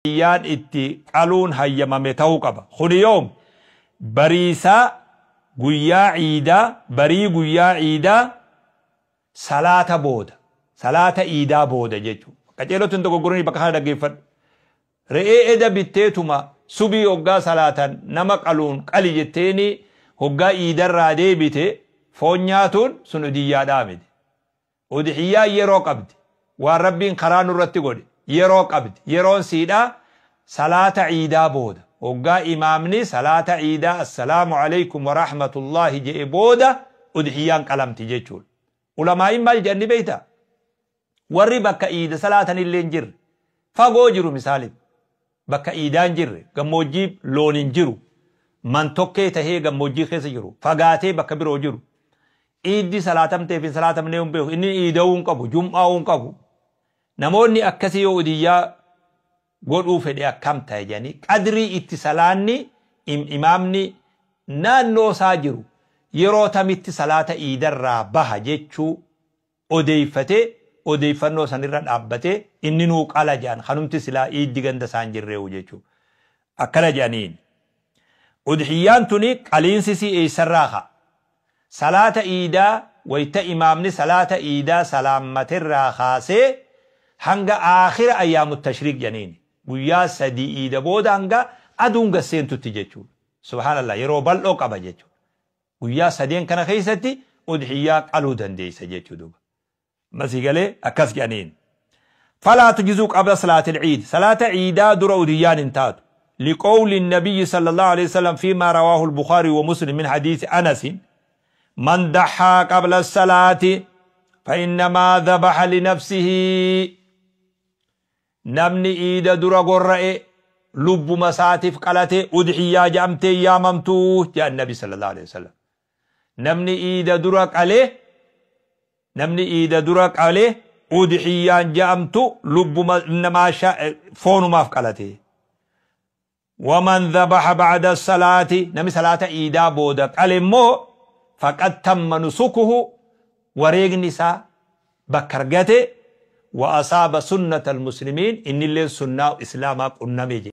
Guyyaan itti qaluun hayyamame ta'uu qaba. Kuni yoom? Bariisaa guyyaa iidaa, barii guyyaa iidaa salaata booda. Salaata iidaa booda jechuudha. Qaceelootti hin dogoggorinii bakka kana dhaggeeffadhu. Re'ee eda bitteetuma subii hoggaa salaatan nama qaluun qali jetteeni hoggaa iidarraa deebite foon nyaatuun sun udiyyaadhaa miti. Udhiyyaan yeroo qabdi. Waan Rabbiin karaa nurratti godhe yeroo qabdi. Yeroon siidhaa salaata iidaa booda. Hoggaa imaamni salaata iidaa assalaamu alaykum wa rahmatullahi je'e booda udhiyyaan qalamti jechuudha. Ulamaa'iin maal jedhan ni beektaa? Warri bakka iida salaatan illee hin jirre. Fagoo jiru misaaliif. Bakka iidaa hin jirre. Gammoojjii loon hin jiru. Man tokkee tahee gammoojjii keessa jiru. Fagaatee bakka biroo jiru. Iiddi salaatamteef hin salaatamnee hin beeku. Inni iida'uu hin qabu. Jum'aa'uu hin qabu. Namoonni akkasii yoo udiyyaa godhuu fedhe akkam ta'e jedhanii qadrii itti salaanni imaamni naannoo isaa jiru yeroo tamitti salaata iidarraa baha jechuu odeeffatee odeeffannoo sanirra dhaabbatee inni nuu qala jedhan kanumti silaa iiddi ganda isaan jirreewu jechuudha. Akkana jedhaniin. Udhiyyaan tuni qaliinsi sii eessarraa ka'a? Salaata iidaa wayita imaamni salaata iidaa salaammaterraa kaasee hanga aakhira ayyaamu tashriiq jedhaniin. Guyyaa 3 iida booda hanga aduun gad seentutti jechuudha. Subhaanallah yeroo bal'oo qaba jechuudha. Guyyaa sadeen kana keessatti udhiyyaa qaluu dandeessa jechuudha. Masii galee akkas jedhaniin. Falaa tujizuu qabla salaatil iid. Salaata iidaa dura udhiyyaan hin taatu. Liqoowli nabiyyi sallallahu alaihi wasallam fiimaa rawaahu al-Bukhaari wa Muslim min hadiisi Anas man daxaa qabla salaati fa innamaa dhabaha linafsihi. Namni iida dura gorra'e lubbuma isaatiif qalate udhiyyaa jedhamtee yaamamtu jedhan nabi sallallahu alaihi wasallam. Namni iida dura qale namni iida dura qale udhiyyaan jedhamtu lubbuma namaa foonumaaf qalate. Waman dhabaha ba'da salaati namni salaata iidaa booda qale immoo faqad tamma nusukuhu wareegni isaa bakka argate wa asaaba sunnata almuslimiin innillee sunnaa islaamaa qunname jedhe.